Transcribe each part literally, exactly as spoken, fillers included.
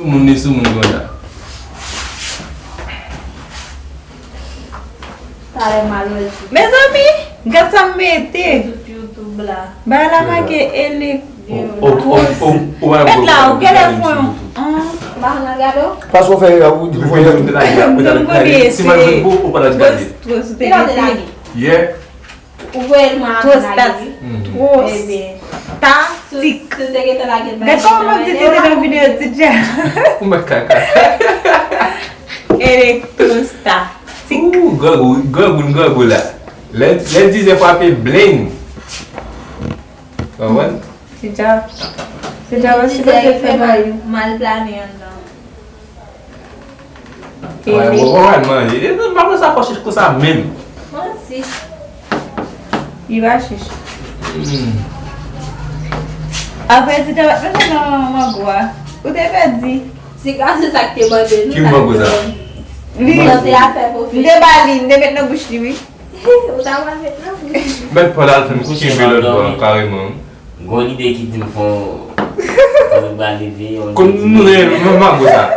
Sou moun li sou moun konsa. Talè m al wè sou. Mezanmi, gad sa m mete. Sou YouTube la. Bagay la make ele. Ou ou ou ou ou Mèt la, ou genlè fè yon. M pa konn al gade w. Paske w fè erè ou di pou fè erè tou. M konn konnen se twos twos ou te Kilè w te mete. lage? Yeah. Ou voye l mwen apre lage wi. Twos. Ebyen. Tatik. Si w te gentan lage l Gad kòman m di te nan videyo ti dja. Ou mèt kaka. Elektrostatik. Ooh, grangou, grangou, grangou la. Lè lè dizè frape bling. Konprann? Ti dja. Ti dja wè si mwen te fè bay ou. Mal plane anndan. Wè, bon, bon, wè, manje. E, m pa konn sa fò chich konsa menm. Mwen si. Li pa chich. Apre ti dja wè nan mango a. Ou te pèdi. Ti ka se sa k te mande nou. Ki mango sa? Li. Nan se afè pou M te ba li, m te met nan bouch li wi. Ou ta pral met nan bouch. Mèt pa l al fè m kenbe lòt bò kareman. Gon lide ki di m fon. Kòm ba leve. Kon nou gen mango sa.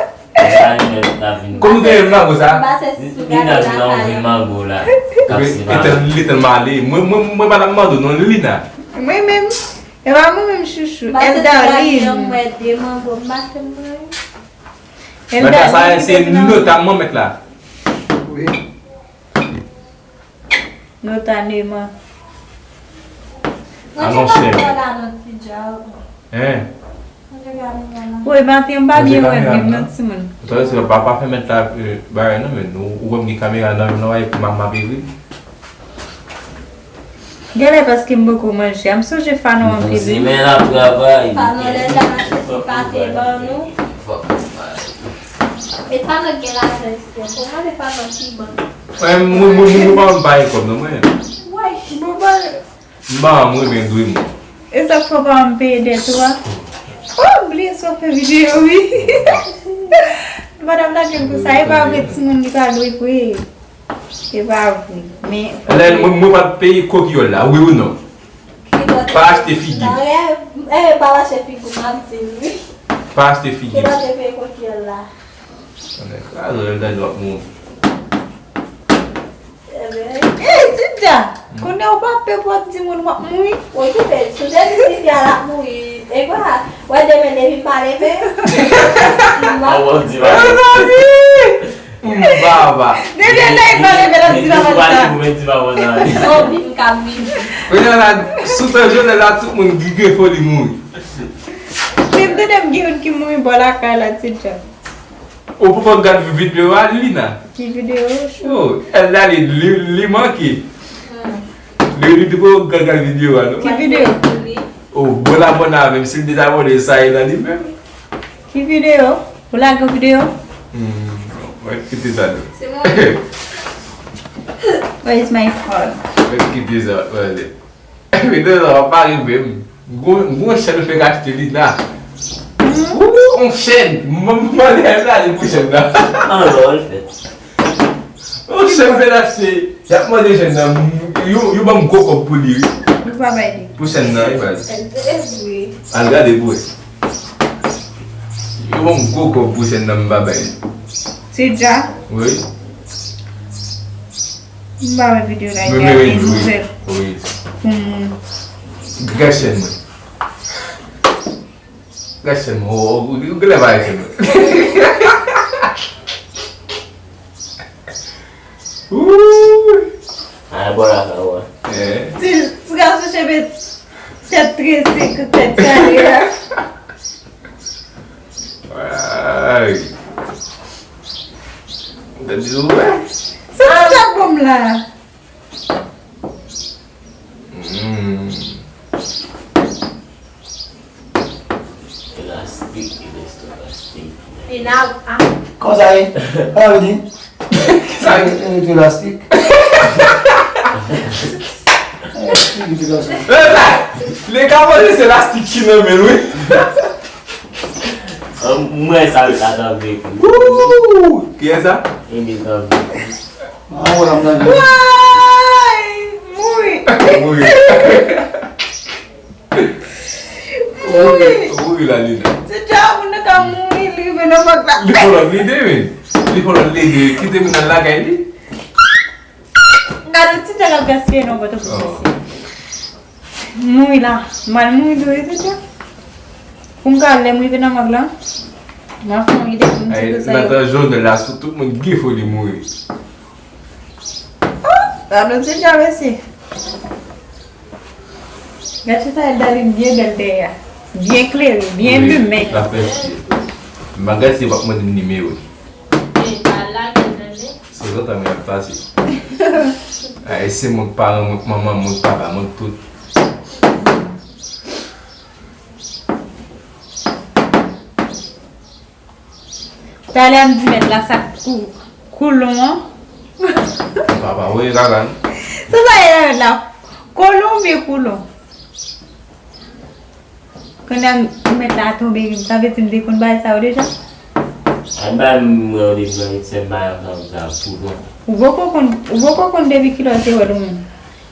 Kon nou gen mango sa. Ba se sou gade la kay. Mango la. Etan li te male. Mwen mwen mwen pa nan mando non Lina. Mwen menm. E pa mwen menm chouchou. Eldarline. Mwen de mango. M pa se mwen. Mèt la sa se notaman mèt la. Wi. Notaman. Alon chèn. Hein? Woy maten m pa byen wè menm non timoun. Ou tande se pa pa fè mèt la bagay non men nou ou wè m gen kamera nan men nan wè m ap ekri. Genlè paske m poko manje a m sonje Fanon anpil wi. Men l ap travay. Fanon lè l ta mache sou pate ban nou. E Fanon gen lajan isi an. Pou mande Fanon ki ban. Mwen mwen mwen mwen pa m pa gen kòb non mwen. Wèy. M pa m renmen dwe mwen. E sa k fè w pa m peye dèt ou a? Oh bliye sa w fè videyo wi. Madanm la gen pou sa e pa vre timoun li pa dwe vre. E pa vre. Men. Lè mwen mwen pa t peye kokiyòl la, wi ou non? Pa achte figi. E pa achte figi m ap di l wi. Pa achte figi. Ki lè w te peye kokiyòl la? Ann kraze w, Elda di w ap mouri. Ey Didja! Kounye a w pa pè pou w ap di moun w ap mouri? Okipe l, si w te di tifi a l ap mouri, e kwa? Wè demen depi m pa leve. Awo di ba. Baba. Depi lè l pa leve l ap di baba sa. Ou men di baba sa. Ou vin k ap viv. Kounye a la, sou tan Jozèf la, tout moun gen foli mouri. Men m tande m gen youn ki mouri bò lakay la Didja. Ou poko gad videyo a Lina? Ki videyo? Oh, Elda li li li manke. Li li te poko gad gad videyo a non. Ki videyo? Oh, bon abòne avè m, si l dezabòne sa e nan li menm. Ki videyo? Ou lage yon videyo? Hmm, mwen kite sa non. Se mwen. Where is my phone? Mwen kite sa, mwen ale. Videyo sa pa rive m. Gon gon chèn fèk achte Lina. Ou on chèn. Mwen mwen ale pou chèn nan. An lò l fèt. On chèn fèk achte. Y ap mande chèn nan. Yo yo ban m gwo kòb pou li wi. Nou pa bay li. Pou chèn nan wi baz. E vre. Al gade pou wè. Yo ban m gwo kòb pou chèn nan m pa bay li. Ti dja. Wi. M pa wè videyo la Men gen men anyen wi. nouvèl Wi. Pou moun. Gad chèn mwen. Gad chèn mwen. Ou ou ou genlè pa wè chèn mwen. Ooh. A bò la ka wè. Eh. Ti ti gason cheve tèt trese kou tèt kale a. Ay. Ou te di ou wè? Se ti dja bon m la. Mm. Elastik, elastik. Ina a. Kòman sa ye? Sa vle di? Sa e- e- elastik. Elastik, elastik. Li ka manje se lastik ki nan men l wi. Mwen sa l ka tanbe. Ooh. Kiyès sa? Emil tanbe. Mwen wè l ap manje. Woy! Mouri! Mouri, mouri la Lina. Ti dja moun nan ka mouri li. Nan bank la. Li fò lòt lide, men. Li fò lòt lide. Kite moun nan lakay li. Gade ti nèg ap gaspiye nan bòt pou sesi. Mouri la. M al mouri tou, wi, ti nèg. Pou m ka lè m rive nan bank la. M a fè yon ide pou m ti Ay, pou sa yo. Nan tan Jovenel la, tout, tout moun gen foli mouri. Oh, gade ti nèg, mesye. Gad chita Elda li byen bèl dèyè a. Byen klere, byen Wi, limen. L ap fè fye. M pa gad si w ap mande m nimewo. E pa lage tande. Se lontan mwen ap pase. Ay, se mwen k paran, mwen k manman, mwen k papa, mwen k tout. Talè a m di mèt la sa kou, koulon an. Papa, voye kaka n. Sa sa ye la mèt la? Kolon oubyen koulon? Kounye a mèt la tonbe ri m. Sa vle di m te konn bagay sa yo deja? Ay bay m wè w depi nan ityèm bagay sa sa koulon. Ou poko konn, ou poko konn depi kilè w te wè l ou menm?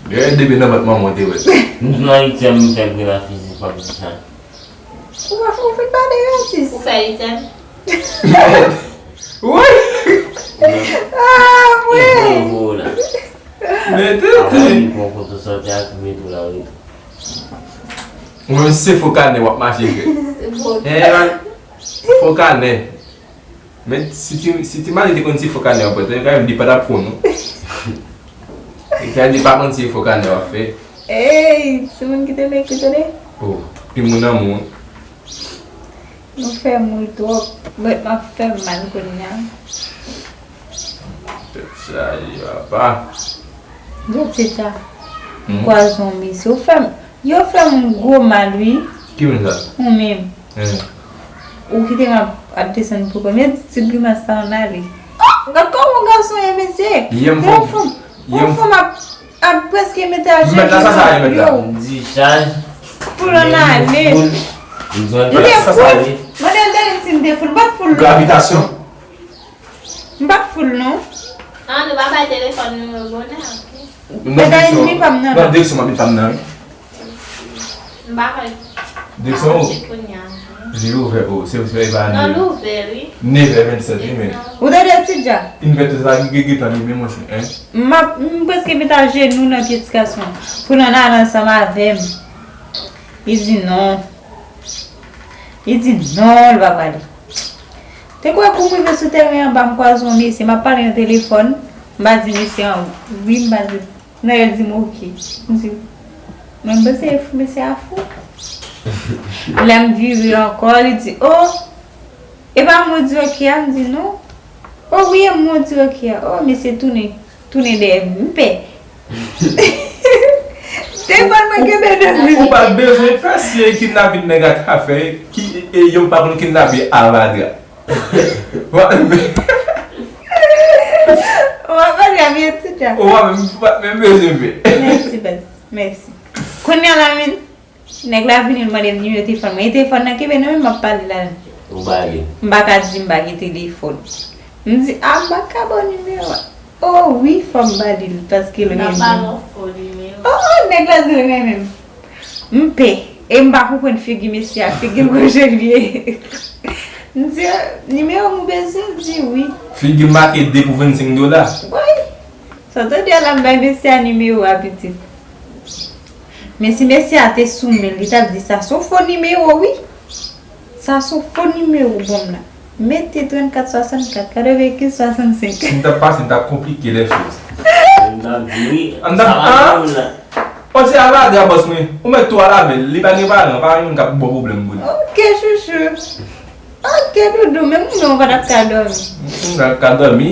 Depi nan vant manman w te wè l. M nan ityèm m fè grenn a fizik pa pou sa. Ou pa fè, ou fin pale, wi, atis. Ou fè item? Wi. Ah, wi. Mete te. Avan li pran foto sòti ak mete la wi. Ou menm se fo kanè w ap mache fè. Eh, fo kanè. Men si ti, si ti Mali te konn se fo kanè w ap pran, li pa t ap pran non. Li ka di pa konn se fo kanè w ap fè. Ey, se moun ki te mèk li tande. Oh, pi moun nan moun. Nou fè m ri twòp. Bèt m ap fè m mal kounye a. Tèt chaje, papa. Gad tèt la. Hmm? Pwazon mesye. Ou fè m, yo fè m gwo mal, wi. Ki moun sa? Ou menm. Hmm. Ou kite m ap, ap desann pou kò. Men ti grimas sa ann ale. Oh, gad kòman gason ye, mesye. Yon fanm, yon fanm ap, ap prèske mete a jenou. Mèt la, sa, sa, mèt la. Yo. Di chaj. Pou l ann ale. Li te fou. Mande l si m te fou. M pa t fou, non. Gravitasyon. M pa t fou l non. Ah, nou pa bay telefòn nou yo bonè, ok. Non, direksyon, non, direksyon mami pa m nan, wi. M pa wè. Direksyon ou? Li ouvè, oh, se, se pa nan. Non, li ouvè, wi. Nevè vennsèt, wi, men. Ou tande ti dja? Invètè sa, gen, gen tan li, men monchè, hein? M ap, m prèske met ajenou nan pye ti gason an. Pou l ann ale ansanm avè m. Li di non. Li di non, li pa prale. Te kwè kou m rive sou tèren anba, m kwaze yon mesye, m ap pale nan telefòn, m pa di mesye an wi, m pa di, nan yo di m oke. M di, mwen m panse e fou, mesye a fou. Lè m vire ankò, li di, oh, e pa mwen w di oke a, m di non. Oh wi, e mwen w di oke a. Oh, mesye tounen. Tounen dèyè m, m pè. Telefòn mwen kenbe nan men. Ou pa bezwen fè si e kidnapin nèg a ka fè, ki, e yo pa konn kidnape avadra. Ou pa bezwen fè si ta. Ou pa menm, ou pa menm bezwen fè. Mèsi, baz. Mèsi. Kounye a la, men. Nèg la vini, l mande m nimewo telefòn mwen. E telefòn nan kenbe nan men m, m ap pale la. Ou ba li. M pa ka di m pa gen telefòn. M di, a, m pa ka ba w nimewo a. Oh wi, fò m ba li l, paske l renmen m. N ap ba l yon fo nimewo. Oh, oh, nèg la di l renmen m. M pè. E m pa konprann figi mesye a, figi l gon jan l ye. M di, nimewo m ou bezwen? L di wi. Figi l make de pou vennsenk dola. Woy. Sa w tande a la, m bay mesye a nimewo a, pitit. Men si mesye a te sou men l, li t ap di, sa se yon fo nimewo, wi. Sa se yon fo nimewo w ban m la. Mete trannkat swasannkat, katrevenkenz swasannsenk. Si m t ap pase, m t ap konplike lè choz. M t ap di, wi. M t ap, an? O, se avadra, bòs mwen. Ou mèt tou al avè l. Li pa gen paran, pa gen moun k ap ba w pwoblèm pou li. Ok, chouchou. Ok, doudou, men m konnen w pa t ap ka dòmi. M pa t ka dòmi?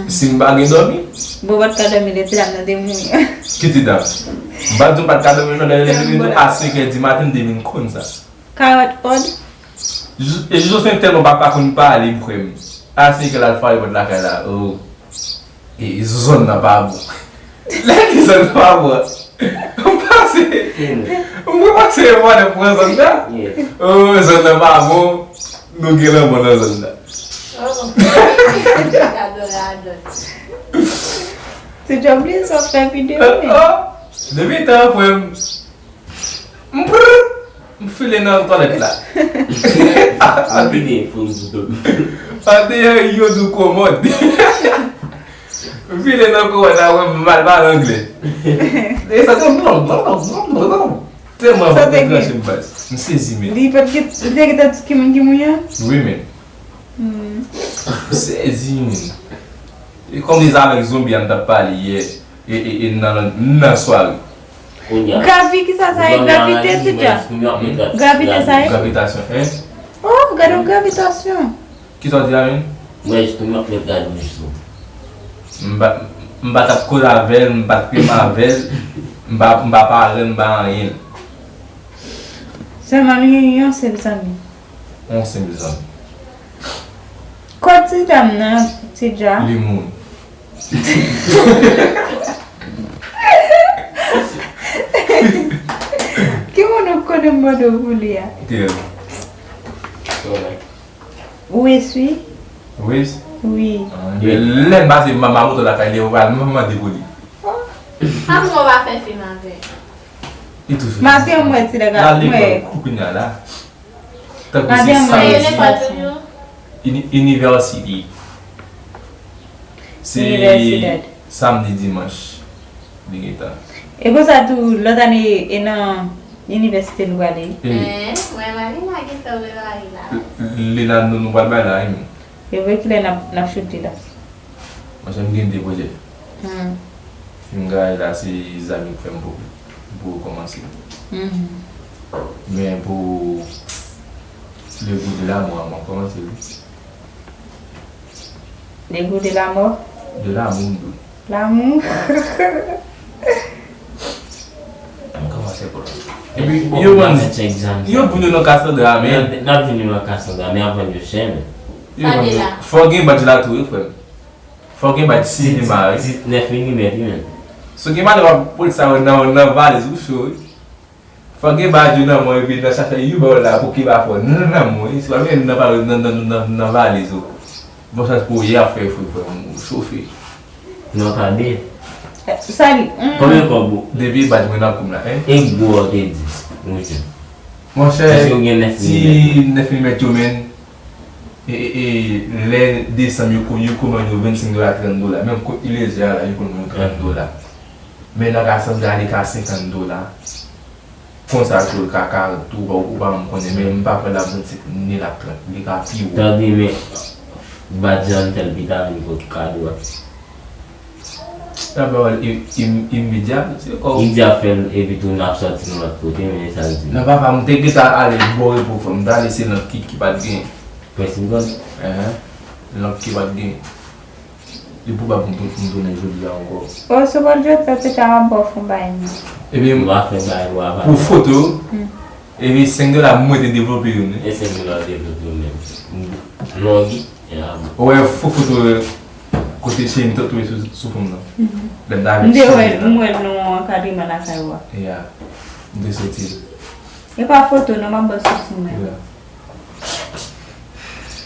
Si m pa gen dòmi? Bon, w pa t ka dòmi lè ti dam nan te mouri an. Ki ti dam? M pa t di w m pa t ka dòmi non, lè, lè, lè, a senk è di maten, m te vin konn sa. Karant òd? Jou, e Jocelyn tèlman pa, pa konn pale, m kwè m. A senk è l al frape pòt lakay la. Oh. E zòn nan pa bon. Lè ki zòn nan pa bon. M pase. M pase e mwen pran zòn nan. Oh, zòn nan pa bon. Nou gen lanmò nan zòn nan. Oh. Se djòb li sa w fè videyo, men. Oh, depi tan, frè m. M prr. M file nan twalèt la. An vini, fò m di w. An deyò, yo di w komòd. M file nan komòd la, wè m mal pale anglè. E sa te m non, non, non, non, non. Tèlman Sa te branche m baz. M sezi men. Li pa t gen, li te gen tèt ki moun ki mouye? Wi men. Hmm. M sezi men. E kòm se avèk zonbi a m t ap pale yè e, e, e nan, nan sware. Kounye a. Gravi, ki sa sa ye? Gravite, ti dja. Gravite sa ye? Gravitasyon, en? Oh, gade yon gravitasyon. Kisa w di a menm? Mwen jistou m ap met gad bouch sou. M pa, m pa t ap koze avè l, m pa t renmen avè l, m pa, m pa paran l, m pa anyen l. Sèlman li gen yon sèl zanmi. Yon senp zanmi. Kò ti dam nan, ti dja. Li moun. Ki moun ou konnen m mande w pou li a? Kiyès? Sou mwen. Wis wi. Wis? Wi. Lè n pase m pa moto lakay li, ou pral mande pou li. Amour pa fè fim avè. Li toujou. Maten mwen ti nèg La ap mwen. Lekòl kou kounya la. Tankou se Maten mwen. samdi. Lekòl toujou. Ini- University. Se Universidad. Samdi dimanch. Li gentan. E konsa tou lòt ane e nan inivèsite nou prale. E Eh, mwen Marina gentan prepare la. Li la nou nou pral bay la wi. E vre kilè n ap n ap choute la? Mwen se m gen de pwojè. Hmm. Fim gade la se zanmi k fè m pou pou kòmanse. Mhm. Men pou Le Goût de l'amour a mwen kòmanse wi. Le Goût de l'amour. De l'amour m dou. L'amour. M kòmanse pou la. Epi yo ban yo pou nou nan Cassandra men. N ap vin nou nan Cassandra men ap vann yo chè men. Yo ban yo. Fò gen badj la tou wi frè m. Fò gen badj sinema wi. Nèf milimèt wi men. Si w gen madanm ap pote sa yo nan nan valiz ou cho wi. Fò gen badj ou nan men w epi nan chache yo ba w la pou ki pa fò nan nan men w wi. Si w pa gen nan nan nan nan valiz ou. Bon chans pou ou y ap fè fri frè m ou chofe. Non pa de. Sa li. Hmm. Konbyen kòb ou? Depi badj mwen nan koum la en. E gwo ou te di. Mwen jwenn. Monchè, Èske ou gen nèf ti milimèt? Nèf milimèt yo men. E, e, e lè desanm yo ko- yo komann yo vennsenk dola, trant dola. Menm kot li lejè a la, yo komann yo trant dola. Men nan ka sanble a li ka senkant dola. Konsa tou li ka karant tou, ou pa ou pa menm konnen, men m pa kwè l ap vennsenk ni l ap trant, li ka pi wo. Tande men badj an fè l pita vin kot kado a. Nan pawòl i- im- imedya, se kò. Li di ap fè l epi tou n ap sòti nan lòt kote, men sa l di. Nan papa, m te gentan ale bò repo frè m, m t ale se lank ki ki pa t gen. Prensip gòd. Enhen. Lank ki pa t gen. Li pwobab m tou- m tounen jodi a ankò. O se bò jwèt sa se ta ap bò fon bay mwen. Ebyen, M va fè bay ou ava. Pou foto, Hmm. ebyen senk dola mwen te devlope yo nen. E senk dola ou devlope ou menm. Longi, e la bon. Ou wè fo foto kote cheni tou tou sou sou fon nan. Lè m ta M avèk te wè, cheni m nan. Wè l nan yon ankadreman lakay ou a. Ya. M te soti. E pa foto non, m ap ba w soti mwen. Ya.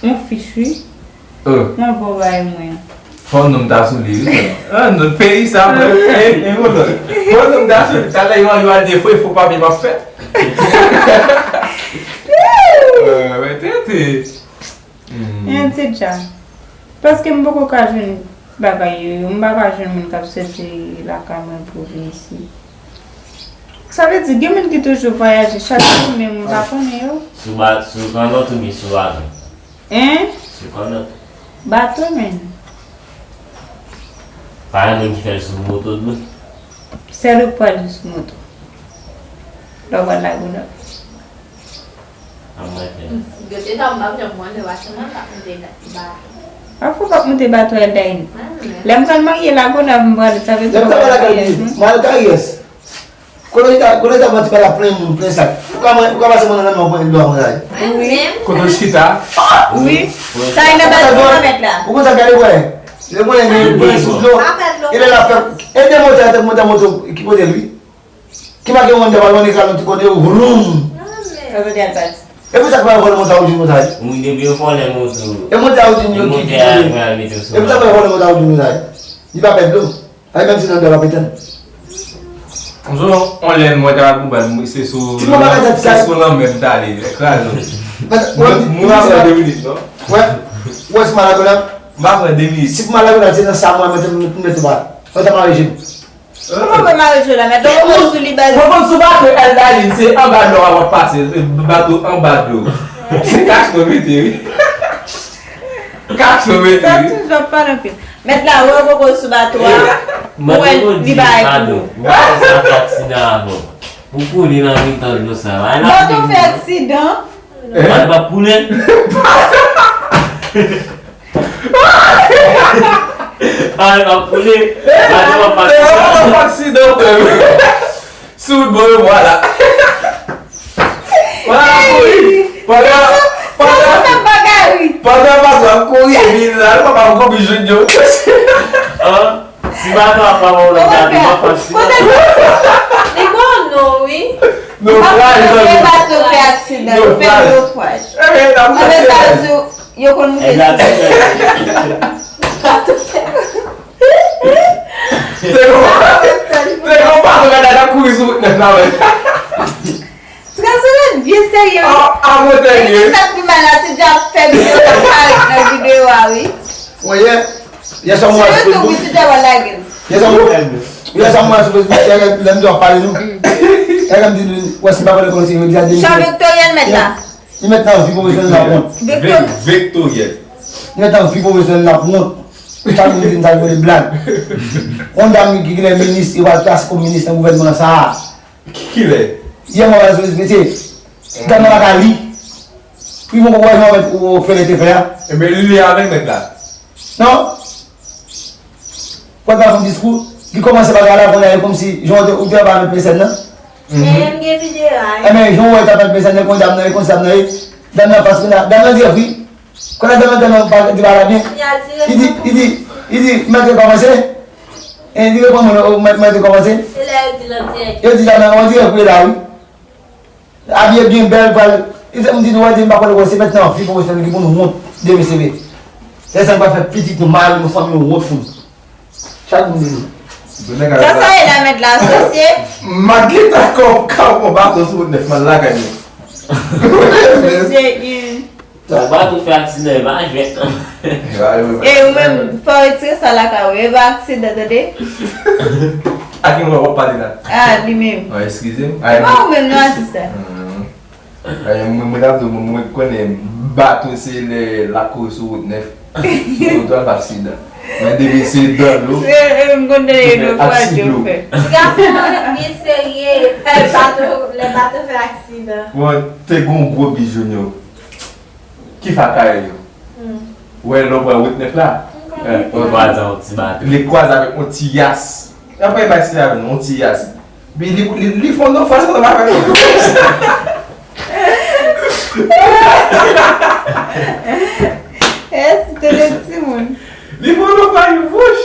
Yon fich wi. Oh. Mwen bon bay mwen. Fò non m ta sou li wi. Ah, nan peyi sa mwen. E, e, mwen non. Fò non m ta sou li. Talè yo yo al defo, fo papye m ap fè. Ah, mwen tete. Hmm. Yon ti dja. Paske m poko ka jwenn bagay yo, yo. M pa ka jwenn moun k ap sèvi lakay mwen pou vin isi. Sa vle di, gen moun ki toujou vwayaje chak jou, men m pa konnen yo. Sou ba, sou kannòt oubyen sou avyon? Hein? Sou kannòt. Bato, men. Pa gen moun ki fè l sou moto tou? Sèl ou k pral jis moto. Lè w pral Lagonòv. A mwen fè. Yo te ta m pa janm wè, men pa sèlman pa monte bato. A fò w pa monte bato Eldaine. Mwen menm. Lè m pral marye Lagonòv, m pral, sa vle di Lè m m ta pral pale ak marye li, moun. Mal Karyès. Kote li ta, kote li ta manti pale plen moun, plen sak. Ou ka man- ou ka pase mwen nan men w pran dlo a mwen la. Mwen menm. Kote w chita? Wi. Sa e nan bal kilomèt la. Ou konn sa gade wè? Lè mwen gen gen sou dlo. E lè la fè. E de motè, te motè moto ki pote l wi. Ki make yon manda pral mande kalon ti kote ou vroum. Sa vle di al bal. E pou sa ki pa vòlè motè ou di motè. Mwen depi yo vòlè moto. E motè ou di yo ki Motè a pral mete sou. E pou sa ki pa vòlè motè ou di motè. Li pa pèd dlo. Ay menm si nan dlo pa petan. Yon lè mwen ta pral pou bal, mwen se sou, se sou lanmè m t ale, kraze. Mwen pa pran de minit, non. Wè, wè, si malad la. M pa pran de minit. Si pou malad la, se nan sa mwen, mwen te, mwen te, mwen te, mwen te mare je m. Ou pa mare je la, men donk ou sou li baz. Mwen konn sou bato Èl Dalin, se anba dlo a w ap pase, bato anba dlo. Se kach mwen mete, wi. Kach mwen mete, wi. Sa toujou ap pale anpil. Mèt la, wè poko sou bato a. Mwen poko di li bay pado. Mwen panse a fè aksidan avan. Ou koule nan mitan dlo sa. Bato fè aksidan. Mwen pa koule. Mwen pa koule. Mwen pa aksidan. Sou bon, vwala. Wala, kouri. Pandan, pandan, pandan pa t ap kouri, epi la, papa m kouri jouk yo. Si bato a pa ba w lòt gade, m ap fè aksidan. Li gon non, wi. Nofraj, zanmi. Bato fè aksidan, yo fè nofraj. Anben, sa yo di, yo konn moute sou. Bato fè. Te gon, te gon bato gade ap kouri sou wout nèf la, wè. Trezore byen serye, wi. Epi sa k pi mal la, Ti Djab fè videyo, l ap parèt nan videyo a, wi. Wè, yè, yè sa m wè sou Facebook. Yè sa m wè, yè sa m wè sou Facebook, yè, lè m di w ap pale nou. Yè, lè m di nou, wè, si m pa pale kòmanse, yo di a demisyon. Chan Vektoryèl mèt la. Li mèt nan vi pwofesyonèl l ap wont. Vektoryèl. Li mèt nan vi pwofesyonèl l ap wont. Chak moun vin sa vole blag. Yon dam ki genlè minis, yo pral plase kòm minis nan gouvènman sa a. Ki, kilè? Yè mwen pral sou mesye. Dam nan pa ka li. Pi bon kòb wè jan mèt ou fè lè te fè a. Ebyen li li avèk mèt la. Non. Pral pa fè diskou, li kòmanse bagay la, kounye a e kòmsi jan ou te, ou te ap avèk mesye nan. Ebyen jan ou wè t ap avèk mesye nan, kounye dam nan e kòmsi dam nan e, dam nan fas kounye a, dam nan dirèk wi. Kounye a dam nan tèlman pa di bagay la byen. Li di, li di, li di, mèt kòmanse. E li reponn mwen, mèt kòmanse. Yo di dam nan, on dirèk wi la wi. Abiye byen bèl, pral. E se moun di nou wè, di m pa kwè l wè, se mèt nan vi pwofesyonèl ki pou nou wont demen seve. Lè sa nou pral fè pitit nou, mari nou, fanmi nou wont pou nou. Chak moun di nou. Sa sa ye la mèt la, sosye? M ap gentan kòb ka pran bato sou wout nèf man lakay mwen. Sosye. Ou pa tou fè aksidan, e pa jwèt. E ou menm, fò w retire sa lakay ou, e pa aksidan, tande? A ki moun w ap pale la? A, li menm. An, eskize m. E pa ou menm non, atis la. Mwen, mwen t ap di w, mwen, mwen konnen bato se lè l ap kouri sou wout nèf. Sou wout nèf aksidan. Men depi se dan dlo, se, e, m konn tande yo fwa yo fè. Ti gason an byen serye, lè bato, lè bato fè aksidan. Bon, te gon gwo bijou yo. Ki fa kay yo? Ou wè lè w pran wout nèf la? Li kwaze avèk yon ti yas. Apre bay si la yon ti yas. Li, li, li, li fè yon nofraj ansanm avèk. Èske te de timoun? Li fè yon nofraj, wouch.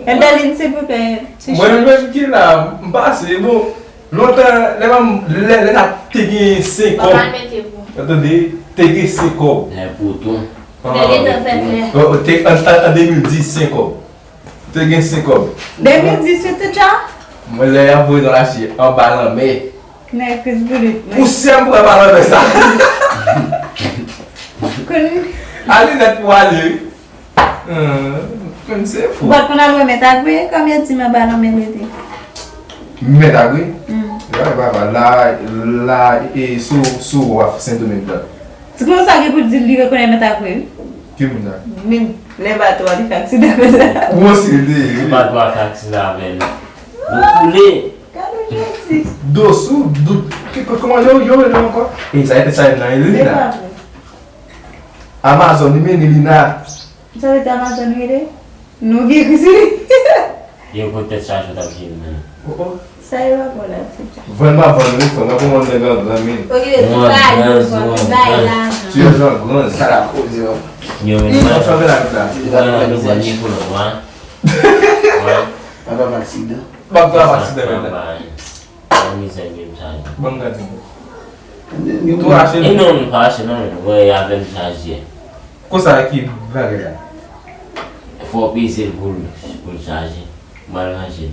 Èl Dalin, silvouplè, ti chan. Mwen menm ki la, m pase, bon, lontan, lè m, lè, lè n ap te gen senk kòb. Ou tande, te gen senk kòb. Lè poton. Lè te fè klè. Te, an, an, an de mil dis, senk kòb. Te gen senk kòb. De mil dis, se te dja? Mwen, lè y ap voye nan lache anba lanmè. Nèg Kris boulit, men. Pousyè m pran pa lanmè sa. Konn. A linèt pou ale, wi. Konn se fou. Ou pa t konn al wè mèt Agwe, kòm yo di m anba lanmè l rete. Mèt Agwe? Wi, papa, la, la, e, sou, sou waf Sendomeng la. Ti konsa gen pou di li rekonèt mèt Agwe, wi. Ki moun sa? Menm lè bato a te fè aksidan avè l la. Ou osi li te ye, wi. Bato a fè aksidan avè l. Nou koule. Gade Jezi. Dosou, dou, ki, kòman yo, yo rele ankò? E sa e te sa nan rele Lina. Amazon, li mennen Lina. Sa vle di Amazon rele? Nou gen kri sou li. Yo konn tèt chaje w t ap jwenn menm. Sa yo ap wè la, ti chan. Vann m ap vann wi, frè m. Mwen konn nèg an gran men. Okipe tout bagay yo vann, tout bagay lajan. Ti yo jan gran. Sa la koze, wè. Yo menm. Li nan chanpyona la. Yo nan mizè. Papa Maksidan. M ap travay aksidan menm la. Nan mizè menm chaje. Ban m gade. Tou rache. E non, m pa rache non, men mwen avè l chaje. Konsa ki bagay la? Fò w peze l pou l, pou l chaje. M al ranje l.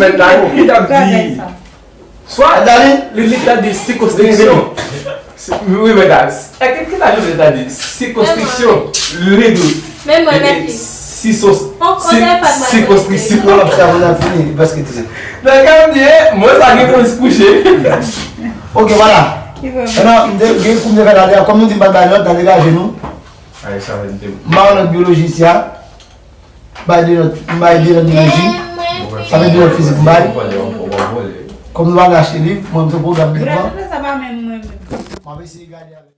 Mèt la, li t ap di. Swa li, li t ap di sikonstriksyon. Wi, mèt la. Èske ki sa Jovnèl ta di? Sikonstriksyon. Li di. Men mwen, mèt li. Si sos. Si, sikonstriksyon. Pou l ap sa, pou l ap fini, paske ti se. Nan ka m di, mwen sa gen pou l kouche. Ok, vwala. Ki pwoblèm? Nan, m te gen kou m te fè la, kòm nou di m pa t bay nòt, nan degaje nou. M ba yon nòt byoloji isi a. M bay de nòt, m bay de nòt byoloji. Sa fè de nòt fizik m bay. Kòm nou pa vle achte liv, mwen m se pwogram de pran. M ap eseye gade avèk